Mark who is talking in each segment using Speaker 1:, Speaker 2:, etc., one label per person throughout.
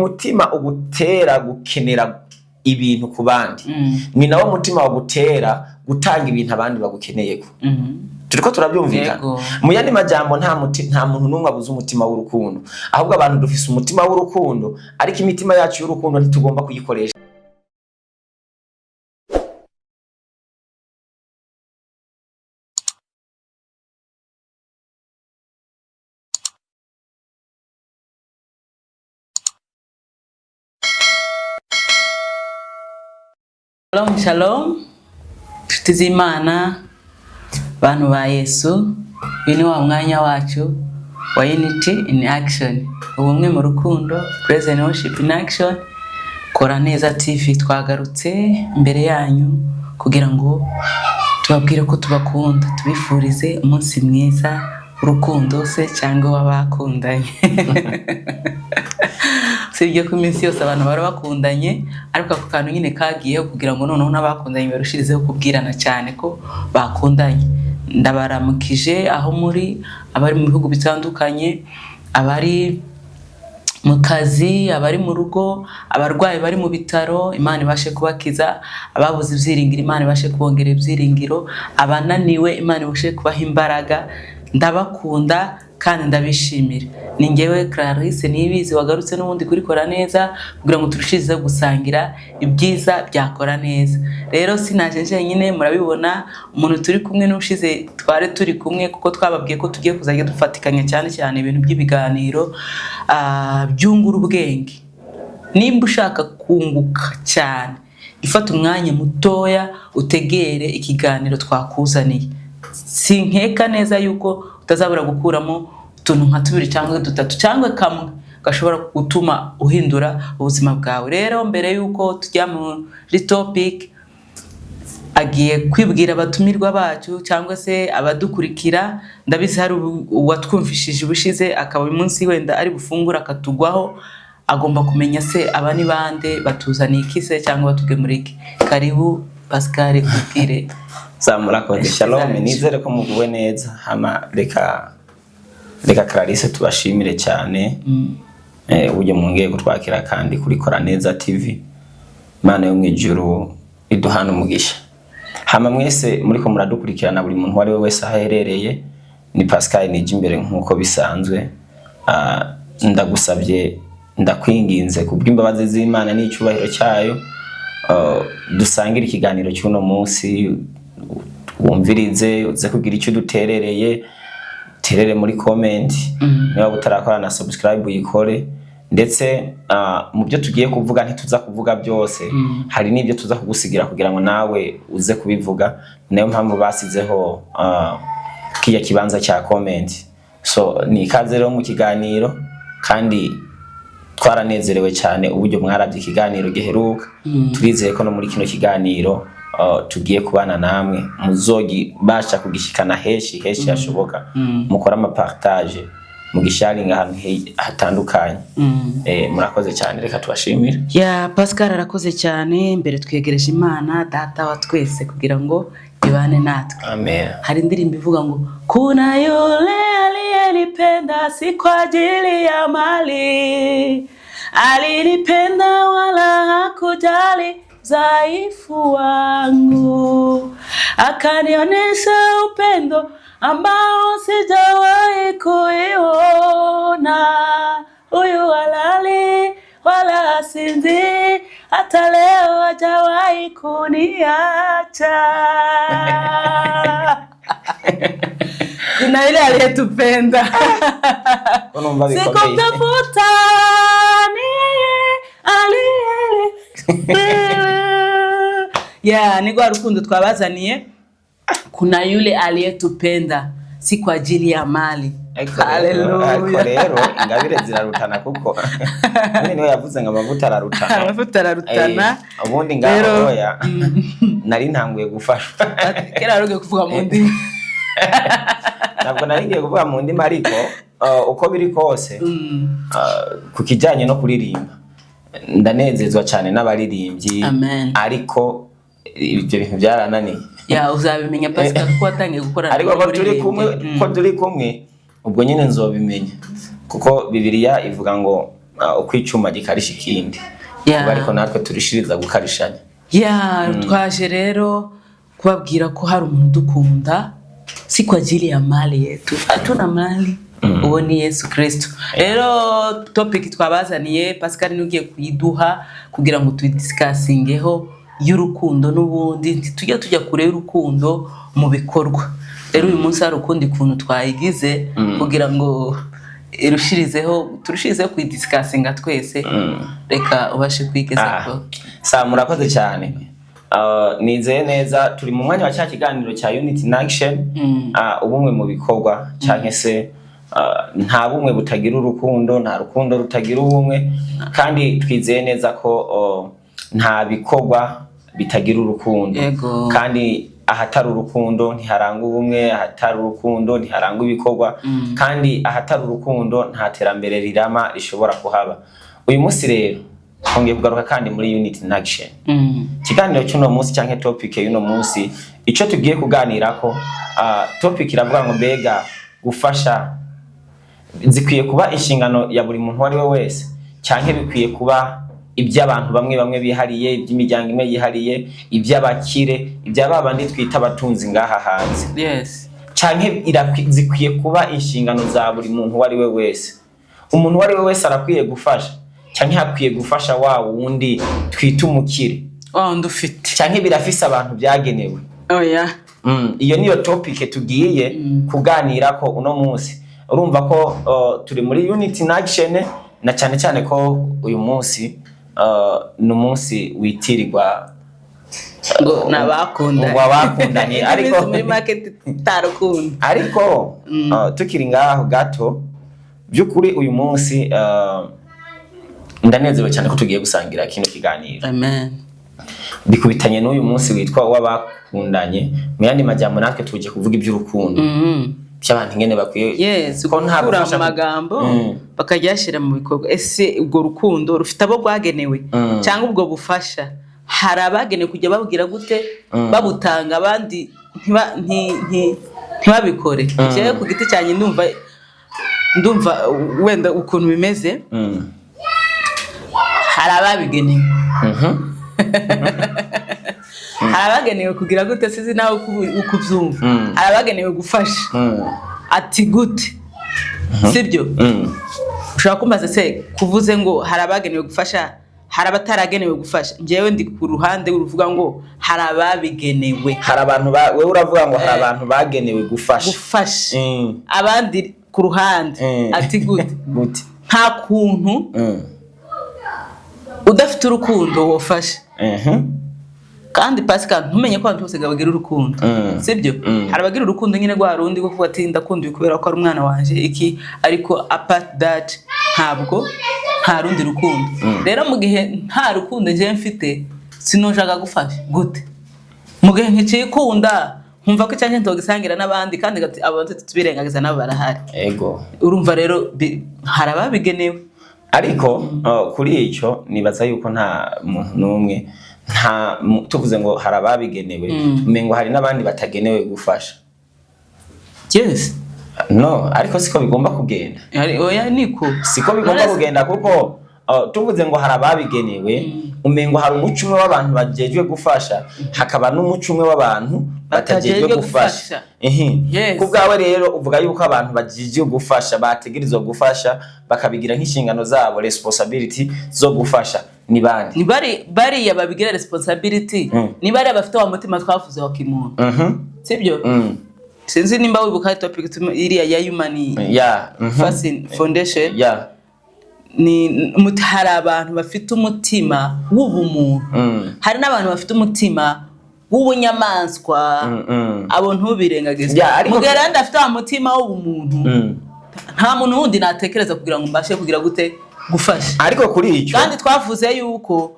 Speaker 1: Uyu mutima ugutera gukenera ibintu ku bandi ni nawo mutima wagutera gutanga ibintu abandi bagukeneyeko. Turiko turabyumvikana?
Speaker 2: Yego.
Speaker 1: Mu yandi majambo, nta muntu n'umwe abuze umutima w'urukundo, ahubwo abantu dufise umutima w'urukundo, ariko imitima yacu y'urukundo ntitugomba kuyikoresha.
Speaker 2: Shalom shalom, inshuti z'Imana, bantu ba Yesu. Uyu ni wa mwanya wacu wa Unity in Action, ubumwe mu rukundo, Praise and Worship in Action, Kora Neza TV. Twagarutse imbere yanyu kugira ngo tubabwire ko tubakunda, tubifurize umunsi mwiza urukundo se cyangwa w'abakundanye. Usibye ko iminsi yose abantu baba bakundanye, ariko ako kantu nyine kagiyeho kugira ngo noneho n'abakundanye barushirizeho kubwirana cyane ko bakundanye. Ndabaramukije aho muri, abari mu bihugu bitandukanye, abari mu kazi, abari mu rugo, abarwayi bari mu bitaro, Imana ibashe kubakiza, ababuze ibyiringiro, Imana ibashe kubongera ibyiringiro, abananiwe, Imana ibashe kubaha imbaraga. Ndabakunda kandi ndabishimira. Ni ngewe Clarisse Niyibizi wagarutse n'ubundi kuri Kora Neza kugira ngo turushizeho gusangira ibyiza byakora neza. Rero sinaje njyenyine, murabibona umuntu turi kumwe n'ushize twari turi kumwe, kuko twababwiye ko tugiye kuzajya dufatikanya cyane cyane ibintu by'ibiganiro byungura ubwenge. Nimba ushaka kunguka cyane, ifata umwanya mutoya utegere ikiganiro twakuzaniye. Sinkeka neza yuko utazabura gukuramo utuntu nka tubiri cyangwa dutatu cyangwa kamwe gashobora gutuma uhindura ubuzima bwawe. Rero mbere yuko tujya muri topic, agiye kwibwira abatumirwa bacu cyangwa se abadukurikira. Ndabizi hari uwatwumvishije ubushize, akaba uyu munsi wenda ari bufungure akatugwaho, agomba kumenya se aba ni bande, batuzaniye iki se cyangwa batugemura iki. Karibu Pascal, ubwire.
Speaker 1: Murakoze. Shalom.
Speaker 2: Zacu.
Speaker 1: Nizere ko muguwe neza. Hama reka Clarisse tubashimire cyane uburyo mwongeye kutwakira kandi kuri Kora Neza TV. Imana yo mu ijuru iduhana umugisha. Hama mwese muriko muradukurikirana, buri muntu uwo ari we wese aho aherereye, ni Pascal nije imbere nk'uko bisanzwe. Ndagusabye, ndakwinginze kubw'imbabazi z'Imana n'icyubahiro cyayo, dusangire ikiganiro cy'uno munsi, wumvirize, uze kugira icyo uduterereye, terere muri comment. Niba utarakora na subscribe, uyikore. Ndetse mu byo tugiye kuvuga ntituza kuvuga byose, hari n'ibyo tuza kugusigira kugira ngo nawe uze kubivuga. Niyo mpamvu basizeho kiya kibanza cya comment. So ni ikaze rero mu kiganiro, kandi twaranezerewe cyane uburyo mwarabye ikiganiro giheruka. Turizeye ko no muri kino kiganiro tugiye kubana namwe, muzogibasha kugishikana henshi henshi hashoboka, mukora amapartage, mugisharinga ahantu hatandukanye. Murakoze cyane, reka tubashimire.
Speaker 2: Ya, Pascal arakoze cyane. Mbere twegereje Imana Data wa twese kugira ngo ibane natwe.
Speaker 1: Amen.
Speaker 2: Hari indirimbo ivuga ngo kuna yule aliyenipenda si kwa ajili ya mali, alinipenda wala hakujali udhaifu wangu, akanionyesha upendo ambao sijawahi kuiona. Huyu halali wala hasinzii, hata leo hajawahi kuniacha. Kuna yule aliyetupenda.
Speaker 1: Ko numva bikomeye.
Speaker 2: Sikumtafuta, ni yeye aliye. Yeah, ni rwa rukundo twabazaniye. Kuna yule aliyetupenda si kwa ajili ya mali.
Speaker 1: Ariko rero ariko
Speaker 2: Haleluya.
Speaker 1: rero ingabire zirarutana, kuko nyine niwe yavuze ngo amavuta ararutana.
Speaker 2: Amavuta ararutana.
Speaker 1: Ubundi ngaho
Speaker 2: Rero-
Speaker 1: oya, nari ntanguye gufashwa.
Speaker 2: Kera wari ugiye kuvuga mu ndimi.
Speaker 1: Ntabwo nari ngiye kuvuga mu ndimi, ariko uko biri kose, ku kijyanye no kuririmba, ndanezezwa cyane n'abaririmbyi.
Speaker 2: Amen.
Speaker 1: Ariko ibyo bintu byarananiye.
Speaker 2: Ya, uzabimenya Pascal, kuko watangiye gukorana
Speaker 1: Ariko ko turi
Speaker 2: n'umuririmbyi.
Speaker 1: kumwe, ko turi kumwe, ubwo nyine nzobimenya, kuko Bibiliya ivuga ngo Uko icuma gikarisha ikindi, kuba ariko natwe turishiriza gukarishanya.
Speaker 2: Ya, twaje rero kubabwira ko hari umuntu udukunda, si kwa ajili ya mali yetu, hatuna mali. Uwo ni Yesu Kristo. Rero topic twabazaniye, Pascal ni ugiye kuyiduha kugira ngo tuyidiscussingeho, y'urukundo. N'ubundi ntitujya tujya kure y'urukundo mu bikorwa. Rero uyu munsi hari ukundi kuntu twayigize kugira ngo irushirizeho, turushirizeho kuyidiscussinga twese. Reka ubashe kuyigeza ko.
Speaker 1: Sa murakoze cyane. Nizeye neza turi mu mwanya wa cya kiganiro cya Unity in Action, ubumwe mu bikorwa, cyangwa se nta bumwe butagira urukundo, nta rukundo rutagira ubumwe, kandi twizeye neza ko nta bikorwa bitagira urukundo. Kandi ahatari urukundo ntiharangwa ubumwe, ahatari urukundo ntiharangwa ibikorwa, kandi ahatari urukundo nta terambere rirama rishobora kuhaba. Uyu munsi rero twongeye kugaruka kandi muri Unity in Action. Ikiganiro cy'uno munsi cyangwa topic y'uno munsi, icyo tugiye kuganirako, topic iravuga ngo: mbega gufasha zikwiye kuba inshingano ya buri muntu uwo ari we wese, cyangwa bikwiye kuba iby'abantu bamwe bamwe bihariye, iby'imiryango imwe yihariye, iby'abakire, ibya ba bandi twita abatunzi ngaha hanze, canke zikwiye kuba inshingano za buri muntu uwo ari we wese? Umuntu uwo ari we wese arakwiye gufasha, canke hakwiye gufasha wa wundi twita umukire,
Speaker 2: Wa wundi ufite,
Speaker 1: canke birafise abantu byagenewe?
Speaker 2: Oya.
Speaker 1: Iyo niyo topic tugiye kuganirako uno munsi. Urumva ko turi muri Unity in Action, na cyane cyane ko uyu munsi ni umunsi witirirwa
Speaker 2: ngo ni abakundanye.
Speaker 1: Ngo abakundanye, ariko
Speaker 2: muri market itarukundo.
Speaker 1: Ariko tukiri ngaho gato, by'ukuri uyu munsi ndanezerewe cyane ko tugiye gusangira kino kiganiro.
Speaker 2: Amen.
Speaker 1: Bikubitanye n'uyu munsi witwa uw'abakundanye. Mu yandi majambo, natwe tuje kuvuga iby'urukundo by'abantu ingene bakwiye
Speaker 2: Yes,
Speaker 1: ko nta
Speaker 2: gukura
Speaker 1: gufasha
Speaker 2: mu magambo bakajya bashyira mu bikorwa. Ese ubwo rukundo rufite abo rwagenewe, cyangwa ubwo bufasha hari abagenewe kujya babwira gute, babutanga, abandi ntibabikore? Jewe ku giti cyanjye ndumva wenda ukuntu bimeze, hari ababigenewe. Hari abagenewe kugira gute, sizi nawe uko ubyumva. Hari abagenewe gufasha. Ati gute? Sibyo? Ushobora kumbaza se kuvuze ngo hari abagenewe gufasha, hari abataragenewe gufasha. Njyewe ndi ku ruhande ruvuga ngo hari ababigenewe.
Speaker 1: Hari abantu wewe uravuga ngo hari abantu bagenewe gufasha.
Speaker 2: Gufasha, abandi ku ruhande. Ati gute?
Speaker 1: Gute?
Speaker 2: Nta kuntu udafite urukundo wofasha. Kandi Pascal, ntumenye ko abantu bose bagira urukundo, sibyo? Hari abagira urukundo nyine rwa rundi rwo kuvuga ati ndakunda uyu kubera ko ari umwana wanje iki, ariko apart that ntabwo nta rundi rukundo. Rero mu gihe nta rukundo njyewe mfite, sinojaga gufasha gute? Mu gihe nkikikunda, nkumva ko icyanjye ntogisangira n'abandi, kandi abantu tubirengagiza nabo barahari. Urumva rero hari ababigenewe.
Speaker 1: Ariko kuri icyo nibaza yuko nta muntu n'umwe, nta tuvuze ngo hari ababigenewe, umengo hari n'abandi batagenewe gufasha. No, ariko siko bigomba kugenda.
Speaker 2: Oya, niko.
Speaker 1: Siko bigomba kugenda, kuko tuvuze ngo hari ababigenewe, umengo hari umuco umwe w'abantu bajejwe gufasha, hakaba n'umuco umwe w'abantu batajejwe
Speaker 2: batajejwe
Speaker 1: gufasha.
Speaker 2: Gufasha.
Speaker 1: Ku bwawe rero uvuga yuko abantu bajejwe gufasha, bategerezwa gufasha, bakabigira nk'inshingano zabo, responsibility zo gufasha, ni bande?
Speaker 2: Ni bari bariya babigira responsibility, ni bariya bafite wa mutima twavuze wa kimuntu, sibyo? Sinzi nimba wibuka topic iriya ya human First foundation. Ni hari abantu bafite umutima w'ubumuntu, hari n'abantu bafite umutima w'ubunyamaswa. Abo ntubirengagize.
Speaker 1: Yeah, ariko
Speaker 2: Mu gihe rero ndafite wa mutima w'ubumuntu, nta muntu wundi natekereza kugira ngo mbashe kugira gute, gufasha.
Speaker 1: Ariko kuri icyo
Speaker 2: Kandi twavuze yuko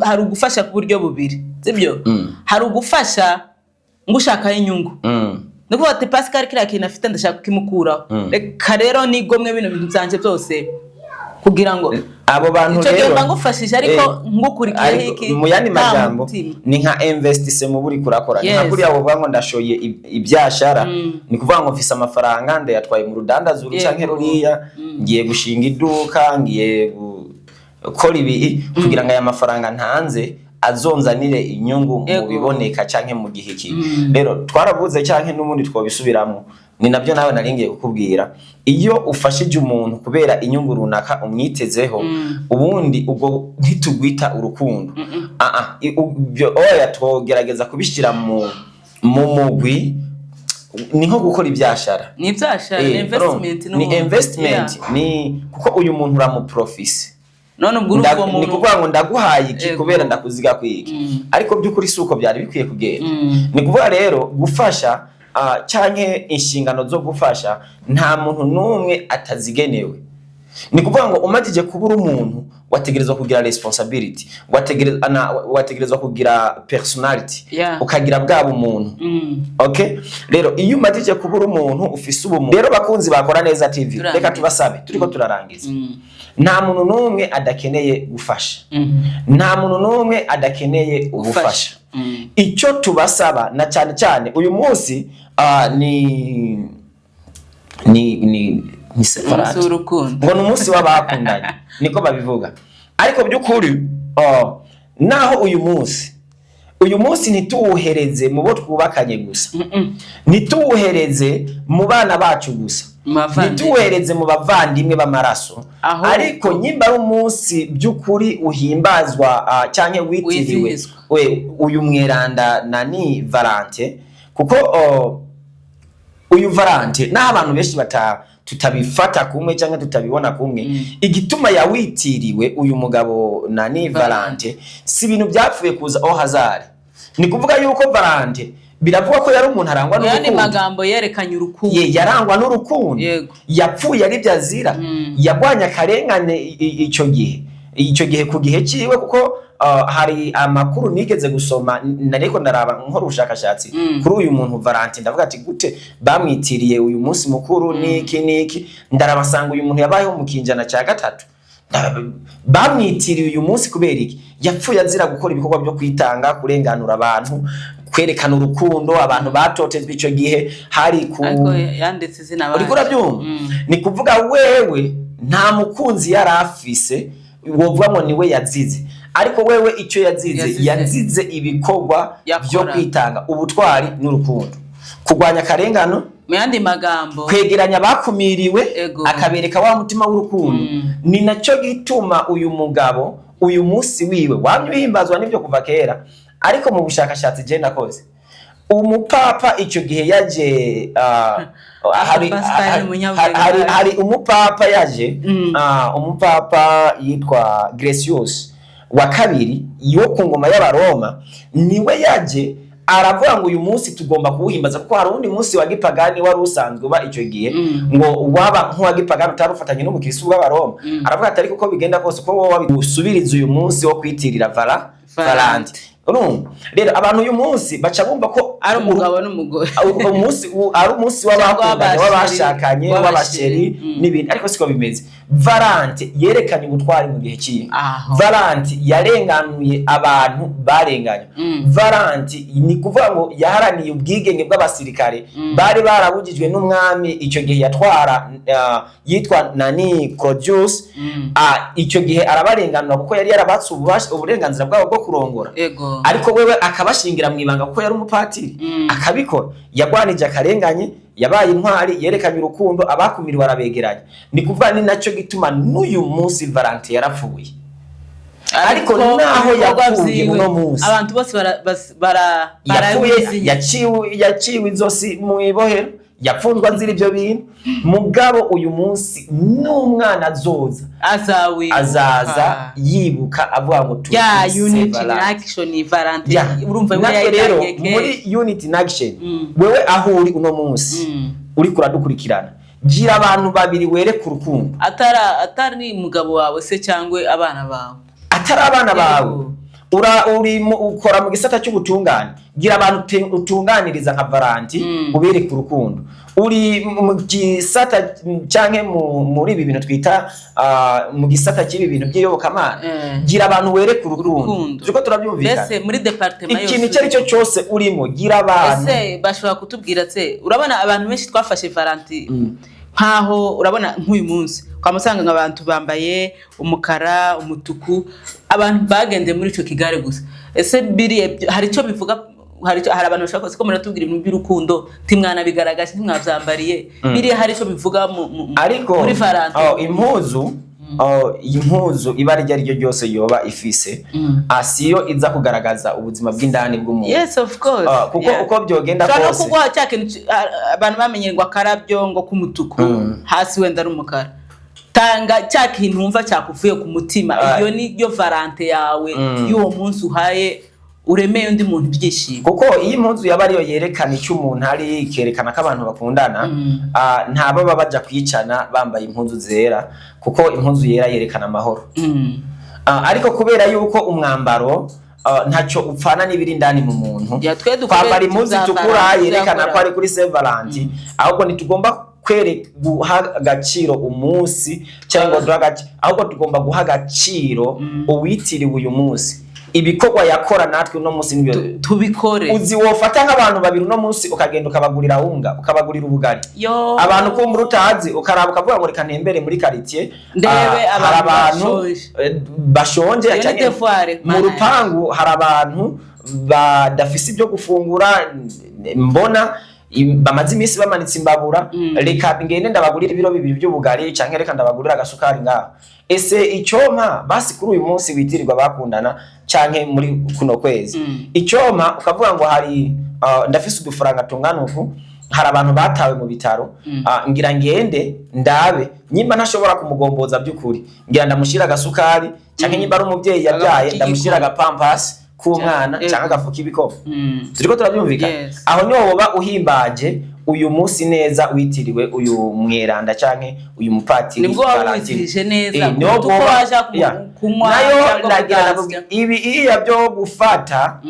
Speaker 2: hari ugufasha ku buryo bubiri, sibyo? Hari ugufasha ngo ushakaho inyungu, ni ukuvuga ati Pascal kiriya kintu afite ndashaka kukimukuraho, reka rero nigomwe bino bintu byanjye byose. Kugira ngo
Speaker 1: Abo bantu
Speaker 2: icyo gihe
Speaker 1: rero
Speaker 2: mba ngufashije, ariko ngukurikiyeho
Speaker 1: ariko
Speaker 2: iki?
Speaker 1: Mu yandi
Speaker 2: Nta
Speaker 1: majambo,
Speaker 2: mutima.
Speaker 1: ni nka investissement muba uriko urakora. Ni nka kuriya wovuga ngo ndashoye ibyashara, ni kuvuga ngo mfise amafaranga, ndayatwaye mu rudandazo uru canke ruriya, ngiye gushinga iduka, ngiye gukora ibi kugira ngo aya mafaranga ntanze azonzanire inyungu mu biboneka canke mu gihe iki. Rero twaravuze, canke n'ubundi twobisubiramwo, ni nabyo nawe nari ngiye kukubwira: iyo ufashije umuntu kubera inyungu runaka umwitezeho, ubundi ubwo ntitugwita urukundo. Ah, ah, oya, twogerageza kubishyira mu mugwi, ni nko gukora ibyashara.
Speaker 2: Ni ibyashara, ni investment
Speaker 1: ni
Speaker 2: n'ubundi.
Speaker 1: investment, ni kuko uyu muntu uramuprofise.
Speaker 2: None ubwo urumva uwo
Speaker 1: Ni
Speaker 2: muntu
Speaker 1: kuvuga ngo ndaguhaye iki kubera ndakuziga kwiki, ariko by'ukuri si uko byari bikwiye kugenda. Ni kuvuga rero gufasha, canke inshingano zo gufasha, nta muntu n'umwe atazigenewe. Ni kuvuga ngo umajije kubura umuntu, wategerezwa kugira responsibility, wategerezwa kugira personality, ukagira bwa bumuntu. Okay, rero iyo umajije kubura umuntu ufise ubumuntu, rero bakunzi bakora neza TV,
Speaker 2: Turangiza.
Speaker 1: reka tubasabe, turiko turarangiza, nta muntu n'umwe adakeneye gufasha, nta muntu n'umwe adakeneye ubufasha. Icyo tubasaba na cyane cyane uyu munsi, ni
Speaker 2: Umunsi
Speaker 1: separate
Speaker 2: w'urukundo.
Speaker 1: Ngo ni umunsi w'abakundanye, niko babivuga. Ariko by'ukuri, naho uyu munsi ntituwuhereze mu bo twubakanye gusa, ntituwuhereze mu bana bacu gusa,
Speaker 2: Mu bavandimwe.
Speaker 1: ntituwuhereze mu bavandimwe b'amaraso, ariko nyimba ari umunsi by'ukuri uhimbazwa, canke witiriwe
Speaker 2: Wizihizwa.
Speaker 1: we uyu mweranda nani Valente, kuko uyu Valente naho abantu benshi tutabifata kumwe cyangwa tutabibona kumwe, igituma yawitiriwe uyu mugabo nani Valente si ibintu byapfuye kuza au hasard. Ni kuvuga yuko Valente biravugwa ko yari umuntu arangwa
Speaker 2: Mu yandi
Speaker 1: n'urukundo.
Speaker 2: magambo, yerekanye urukundo.
Speaker 1: Ye, yarangwa n'urukundo. Yapfuye ari byo azira. Yagwanye akarengane icyo gihe ku gihe cyiwe, kuko hari amakuru nigeze gusoma, nariko ndaraba nkora ubushakashatsi kuri uyu muntu Valentin, ndavuga ati gute bamwitiriye uyu munsi mukuru, niki niki, ndarabasanga uyu muntu yabayeho mu kinjana cya gatatu. Bamwitiriye uyu munsi kubera iki? Yapfuye azira gukora ibikorwa byo kwitanga, kurenganura abantu, kwerekana urukundo abantu batotezwa icyo gihe hari ku
Speaker 2: Ariko yanditse izina abandi.
Speaker 1: Uriko urabyumva? Ni kuvuga wewe nta mukunzi yari afise wovuga ngo niwe yazize, ariko wewe icyo yazize,
Speaker 2: Yazize.
Speaker 1: yazize ibikorwa
Speaker 2: Yakora.
Speaker 1: byo kwitanga, ubutwari n'urukundo, kurwanya akarengano,
Speaker 2: Mu yandi magambo,
Speaker 1: kwegeranya abakumiriwe, akabereka wa mutima w'urukundo. Ni nacyo gituma uyu mugabo uyu munsi wiwe wamye uhimbazwa n'ibyo kuva kera. Ariko mu bushakashatsi je nakoze, umupapa icyo gihe yaje, hari,
Speaker 2: Pascal Munyabwenge.
Speaker 1: hari umupapa yaje, umupapa yitwa Gracious wa kabiri yo ku ngoma y'Abaroma, niwe yaje aravuga ngo uyu munsi tugomba kuwuhimbaza, kuko hari uwundi munsi wa gipagani wari usanzwe uba icyo gihe, ngo waba nk'uwa gipagani utari ufatanye n'ubukristo bw'Abaroma. Aravuga ati ariko uko bigenda kose, uko wowe usubiriza uyu munsi wo kwitirira
Speaker 2: Valente.
Speaker 1: Valente. Urumva rero abantu uyu munsi baca bumva ko
Speaker 2: ari umugabo n'umugore,
Speaker 1: umunsi ari umunsi w'abakundanye,
Speaker 2: Cyangwa
Speaker 1: w'abashakanye,
Speaker 2: w'abasheri.
Speaker 1: w'abasheri n'ibindi, ariko siko bimeze. Valente yerekanye ubutwari mu gihe cyiwe. Valente yarenganuye abantu barenganye. Valente ni kuvuga ngo yaharaniye ubwigenge bw'abasirikare bari barabujijwe n'umwami icyo gihe yatwara, yitwa nani, Claudius. Icyo gihe arabarenganura kuko yari yarabatse uburenganzira bwabo bwo kurongora, ariko wewe akabashingira mu ibanga kuko yari umupatiri. Akabikora, yagwanije akarenganye, yabaye intwari, yerekanye urukundo, abakumiriwe arabegeranya. Ni kuvuga ni nacyo gituma n'uyu munsi Valente yarapfuye, ariko naho
Speaker 2: ibikorwa
Speaker 1: yapfuye
Speaker 2: vyiwe,
Speaker 1: uno munsi,
Speaker 2: abantu bose
Speaker 1: yapfuye
Speaker 2: barabizi.
Speaker 1: Yaciwe izosi mu ibohero, yapfunzwe azira ibyo bintu. Mugabo uyu munsi n'umwana azoza
Speaker 2: Azawibuka.
Speaker 1: azaza yibuka avuga ngo turi
Speaker 2: Ya
Speaker 1: kuri
Speaker 2: Unity in
Speaker 1: Saint Valentin.
Speaker 2: Action, Valentine. Urumva we
Speaker 1: Natwe rero
Speaker 2: yayitangiye kera.
Speaker 1: muri Unity in Action, wewe aho uri uno munsi, uriko uradukurikirana, gira abantu babiri wereka urukundo.
Speaker 2: Atari umugabo wawe se cyangwa abana bawe.
Speaker 1: Atari abana bawe. Ura uri mu, ukora mu gisata cy'ubutungane, gira abantu utunganiriza nka Valanti, ubereke urukundo. Uri mu gisata canke muri ibi bintu twita mu gisata cy'ibi bintu by'iyobokamana, gira abantu wereka urukundo.
Speaker 2: Urukundo.
Speaker 1: Turiko turabyumvikana?
Speaker 2: Mbese muri département yose
Speaker 1: Ikintu icyo ari cyo cyose urimo, gira abantu.
Speaker 2: Ese bashobora kutubwira se, urabona abantu benshi twafashe Valentin nkaho, urabona nk'uyu munsi twamusanga abantu bambaye umukara, umutuku, abantu bagendeye muri ico kigare gusa. Ese biriya hari icyo bivuga? Hari abantu bashaka ko muratubwira ibintu by'urukundo, ntimwanabigaragaje, ntimwabyambariye biriya, hari icyo bivuga
Speaker 1: Ariko
Speaker 2: muri Valentin?
Speaker 1: oh, impuzu, oh, impuzu ibara iryo ari ryo ryose yoba ifise, siyo iza kugaragaza ubuzima bw'indani bw'umuntu.
Speaker 2: Yes, of course.
Speaker 1: Kuko uko byogenda
Speaker 2: Ushobora no
Speaker 1: kose,
Speaker 2: kuguha cya kintu abantu bamenye ngo akarabyo ngo k'umutuku, hasi wenda ari umukara. Tanga cya kintu wumva cyakuvuye ku mutima. Iyo ni yo Valentin yawe y'uwo munsi uhaye, uremeye undi muntu ibyishimo.
Speaker 1: Kuko iyo impuzu yaba ariyo yerekana icyo umuntu ari, ikerekana ko abantu bakundana, nta baba baja kwicana bambaye impuzu zera, kuko impuzu yera yerekana amahoro. Ariko kubera yuko umwambaro ntacyo upfana n'ibiri indani mu muntu,
Speaker 2: Ya, twe dukore
Speaker 1: kwambara impuzu
Speaker 2: tuzambara,
Speaker 1: itukura yerekana
Speaker 2: tuzakora.
Speaker 1: ko ari kuri Saint Valentin, ahubwo ntitugomba guha agaciro umunsi cyangwa ngo duhe ahubwo tugomba guha agaciro uwitiriwe uyu munsi, ibikorwa yakora. Natwe uno munsi nibyo
Speaker 2: Tubikore.
Speaker 1: Uzi wofata nk'abantu babiri uno munsi, ukagenda ukabagurira wunga, ukabagurira ubugari,
Speaker 2: Yo.
Speaker 1: abantu kumbura utazi, ukaraba ukavuga ngo reka ntembere muri quartier,
Speaker 2: Ndebe
Speaker 1: hari
Speaker 2: abantu
Speaker 1: abantu
Speaker 2: bashonje.
Speaker 1: bashonje
Speaker 2: Iyo ni
Speaker 1: canke
Speaker 2: devoir,
Speaker 1: mu
Speaker 2: Mana.
Speaker 1: rupangu hari abantu badafise ibyo gufungura, mbona bamaze iminsi bamanitse imbabura, reka ngende ndabagurira ibiro 2 by'ubugari, canke reka ndabagurira agasukari ngaho. Ese icyompa basi kuri uyu munsi witirirwa bakundana, canke muri kuno kwezi, icyompa ukavuga ngo hari ndafise udufaranga tungana uku, hari abantu batawe mu bitaro, ngira ngende ndabe nyimba ntashobora kumugomboza by'ukuri, ngira ndamushyira agasukari, canke nyimba ari umubyeyi yabyaye,
Speaker 2: Agafu
Speaker 1: ndamushyira
Speaker 2: k'igikoma.
Speaker 1: agapampasi k'umwana canke agafu k'ibikoma. Turiko turabyumvikana?
Speaker 2: Yes.
Speaker 1: Aho niho woba uhimbaje uyu munsi neza witiriwe uyu mweranda canke uyu mupatiri
Speaker 2: Nibwo waba
Speaker 1: Valentine.
Speaker 2: wizihije neza
Speaker 1: Niho
Speaker 2: kuruta uko waja kunywa
Speaker 1: Nayo
Speaker 2: cyangwa
Speaker 1: nagira
Speaker 2: kudansya.
Speaker 1: ndakubwira, ibi iya byo gufata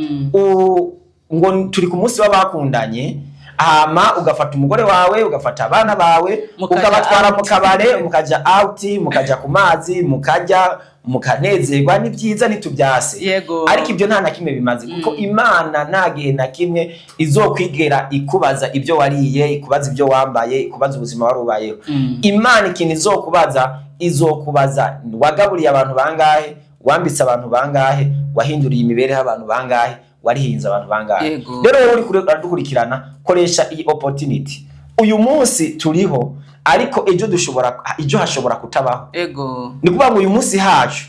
Speaker 1: ngo turi ku munsi w'abakundanye, hama ugafata umugore wawe, ugafata abana bawe,
Speaker 2: Mukaja
Speaker 1: ukabatwara
Speaker 2: out.
Speaker 1: mu kabare, mukaja out, mukaja ku mazi, mukarya, mukanezerwa, ni byiza, ntitubyase. Ariko ibyo nta na kimwe bimaze, kuko Imana nta gihe na kimwe izokwigera ikubaza ibyo wariye, ikubaza ibyo wambaye, ikubaza ubuzima wari ubayeho. Imana ikintu izokubaza, izokubaza wagaburiye abantu bangahe, wambitse abantu bangahe, wahinduriye imibereho abantu bangahe, warihinze abantu bangahe. Rero wowe uri uradukurikirana, koresha iyi opportunity. Uyu munsi turiho, ariko ejo dushobora, ejo hashobora kutabaho. Ni ukuvuga ngo uyu munsi hacu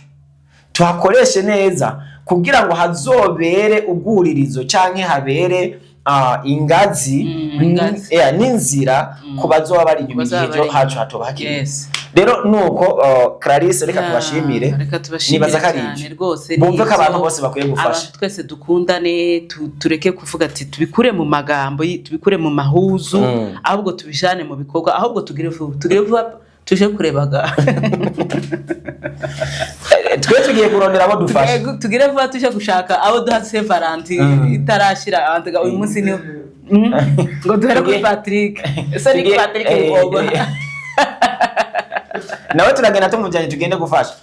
Speaker 1: tuhakoreshe neza kugira ngo hazobere ubwuririzo canke habere ingazi,
Speaker 2: Ingazi.
Speaker 1: N'inzira ku bazoba bari inyuma
Speaker 2: Bazoba
Speaker 1: igihe
Speaker 2: bari
Speaker 1: ejo hacu
Speaker 2: inyuma.
Speaker 1: hatoba hakiri. Rero nuko Clarisse, reka
Speaker 2: Ya,
Speaker 1: tubashimire.
Speaker 2: Reka tubashimire
Speaker 1: Nibaza ko ari
Speaker 2: cyane
Speaker 1: ibyo.
Speaker 2: rwose.
Speaker 1: Bumve ko
Speaker 2: Ni
Speaker 1: abantu
Speaker 2: ibyo.
Speaker 1: bose bakwiye gufasha.
Speaker 2: Abantu twese dukundane, tureke kuvuga ati tubikure mu magambo, tubikure mu mahuzu, ahubwo tubijane mu bikorwa, ahubwo tugire vuba, tugire vuba tuje kurebaga.
Speaker 1: Twe tugiye kurondera abo dufasha.
Speaker 2: Tugire vuba tuje gushaka abo duha Saint Valentin itarashira. Abantu uyu munsi ni ngo duhere kuri Patrick. Ese ni Patrick Ngoma?
Speaker 1: Nawe turagenda tumujyanye, tugende gufasha.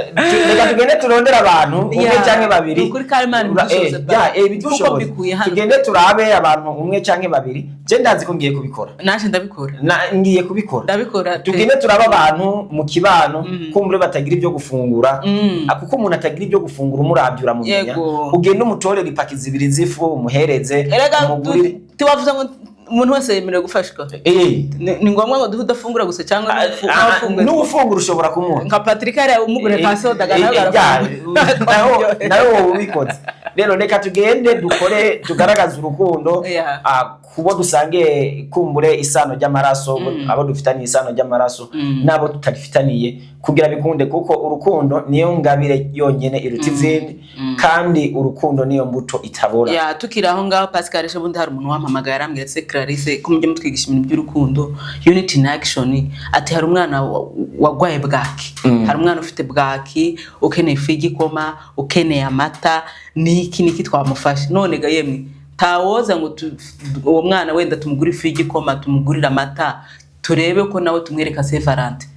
Speaker 1: Reka tugende turondere abantu umwe canke babiri.
Speaker 2: Ni ukuri kandi Imana ibidushoboze
Speaker 1: Ya,
Speaker 2: kuko
Speaker 1: ibidushoboze.
Speaker 2: mbikuye hano.
Speaker 1: Tugende turabe abantu umwe canke babiri. Je ndazi ko ngiye kubikora.
Speaker 2: Naje ndabikora.
Speaker 1: Ngiye kubikora.
Speaker 2: Ndabikora pe.
Speaker 1: Tugende turabe abantu mu kibano kumbure batagira ibyo gufungura. Kuko umuntu atagira ibyo gufungura umuravye uramumenya. Ugende umutorere ipaki 2 z'ifu, umuhereze,
Speaker 2: Erega
Speaker 1: umugurire.
Speaker 2: tubavuze ngo umuntu wese yemerewe gufashwa. Ni ngombwa ngo duhe udafungura gusa cyangwa n'uwafunguye?
Speaker 1: N'ufungura ushobora kumuha.
Speaker 2: Nka Patrick hariya umugure ka soda nawe barafungura.
Speaker 1: Nawe wowe ubikoze. Rero reka tugende dukore, tugaragaze urukundo kubo dusangiye kumbure isano ry'amaraso, abo dufitaniye isano ry'amaraso n'abo tutarifitaniye, kugira bikunde, kuko urukundo niyo ngabire yonyene iruta izindi, kandi urukundo niyo mbuto itabora.
Speaker 2: Ya, tukiri aho ngaho, Pascal, ejo bundi hari umuntu wampamagaye arambwira, se Clarisse, ko mujya mutwigisha ibintu by'urukundo, unity in action, ati hari umwana wagwaye bwaki, hari umwana ufite bwaki ukeneye ifu y'igikoma, ukeneye amata, niki niki twamufashe. None ga yemwe, Tawoza ngo uwo mwana wenda tumugure ifu y'igikoma, tumugurire amata, turebe ko nawe tumwereka Saint Valentin.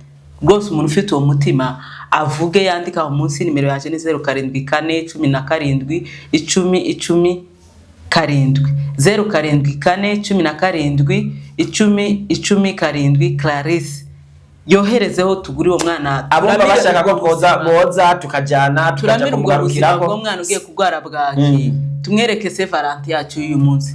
Speaker 2: Rwose umuntu ufite uwo mutima avuge, yandika aho munsi. Nimero yaje ni 0741710107, 0741710107. Clarisse, yoherezeho tugure uwo mwana.
Speaker 1: Abumva
Speaker 2: Turamire
Speaker 1: bashaka ko
Speaker 2: ubwo
Speaker 1: twoza
Speaker 2: buzima.
Speaker 1: boza tukajana, tukaja
Speaker 2: Turamire ubwo buzima
Speaker 1: kumugarukirako.
Speaker 2: bw'umwana ugiye kurwara bwaki, tumwereke Saint Valentin yacu y'uyu munsi.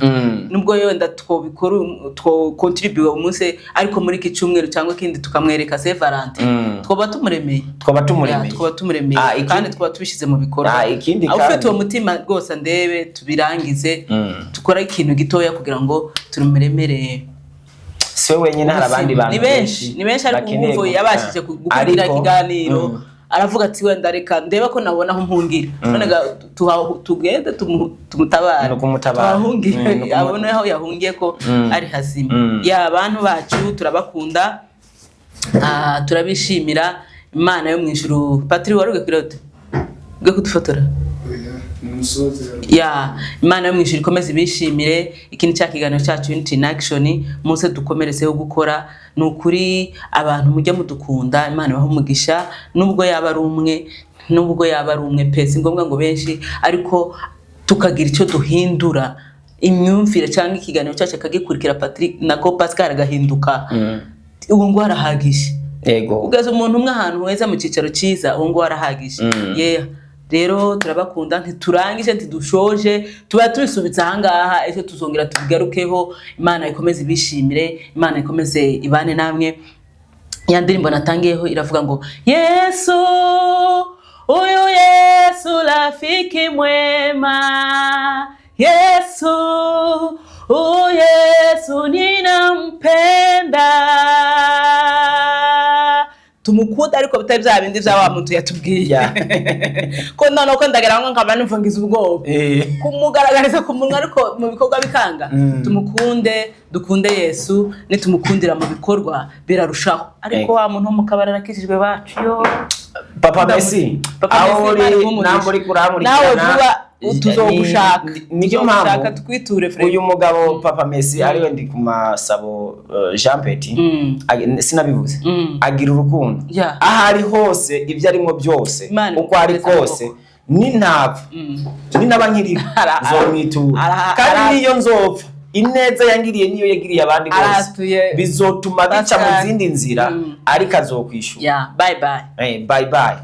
Speaker 2: Nubwo wenda twobikora, twokontribuye uwo munsi, ariko muri iki cyumweru cyangwa ikindi tukamwereka Saint Valentin, twoba tumuremeye.
Speaker 1: Twaba tumuremeye.
Speaker 2: Ya, twaba tumuremeye kandi twaba tubishyize mu bikorwa.
Speaker 1: Ikindi
Speaker 2: Aho ufite
Speaker 1: kandi-
Speaker 2: uwo mutima rwose, ndebe tubirangize, dukore ikintu gitoya kugira ngo tumuremere.
Speaker 1: Si we wenyine, hari abandi bantu
Speaker 2: Ni benshi, ni benshi, ariko
Speaker 1: bakeneye
Speaker 2: uwumva yabashije gukurikira ikiganiro aravuga ati: "Wenda reka ndebe ko nabona aho mpungira." None ga tugende tumutabare.
Speaker 1: Ni ukumutabara.
Speaker 2: Tuhahungire, abone aho yahungiye ko ari hazima. Ya, abantu bacu turabakunda, turabishimira. Imana yo mu ijuru. Patri, wari ugiye kuri ugiye kudufotora? Ya, Imana yo mu ijuru ikomeze ibishimire. Iki ni cya kiganiro cyacu Unity in Action. Muze dukomerezeho gukora. Ni ukuri, abantu mujya mudukunda, Imana ibahe umugisha, nubwo yaba ari umwe, nubwo yaba ari umwe pe, si ngombwa ngo benshi, ariko tukagira icyo duhindura imyumvire cyangwa ikiganiro cyacu akagikurikira Patrick nako Pascal agahinduka, uwo ngo arahagije. Ugeze umuntu umwe ahantu heza mu cyicaro cyiza, uwo nguwo arahagije. Yeah. Rero turabakunda. Ntiturangije, ntidushoje, tuba tubisubitse ahangaha, ejo tuzongera tubigarukeho. Imana ikomeze ibishimire, Imana ikomeze ibane namwe. Ya ndirimbo natangiyeho iravuga ngo: "Yesu, huyu Yesu rafiki mwema, Yesu, huyu Yesu ninampenda." Tumukunde, ariko bitari bya bindi bya wa muntu yatubwiye ko noneho ko ndagira ngo nkaba numva ngize ubwoba kumugaragariza ku munwa, ariko mu bikorwa bikanga. Tumukunde, dukunde Yesu. Nitumukundira mu bikorwa birarushaho, ariko wa muntu wo mu kabari arakijijwe bacu yo.
Speaker 1: Papa Messi,
Speaker 2: Papa
Speaker 1: aho
Speaker 2: Messi,
Speaker 1: uri
Speaker 2: Imana iguhe umugisha.
Speaker 1: ntabwo uri kurankurikirana.
Speaker 2: Nawe vuba tuzogushaka.
Speaker 1: Niyo
Speaker 2: Tuzogushaka,
Speaker 1: mpamvu
Speaker 2: twiture Fred.
Speaker 1: Uyu mugabo Papa Messi, ariwe ndi ku masabo Jean Petit, sinabivuze, agira urukundo aho ari hose, ibyo arimo byose,
Speaker 2: Imana
Speaker 1: uko ari
Speaker 2: imukomeze
Speaker 1: kose.
Speaker 2: amaboko.
Speaker 1: Ninapfa, ninaba nkiriho, nzomwitura, kandi niyo nzopfa, ineza yangiriye niyo yagiriye abandi bose
Speaker 2: Aratuye.
Speaker 1: bizotuma bica mu
Speaker 2: Pascal.
Speaker 1: zindi nzira, ariko azokwishura.
Speaker 2: Yeah, bye bye.
Speaker 1: Bye bye.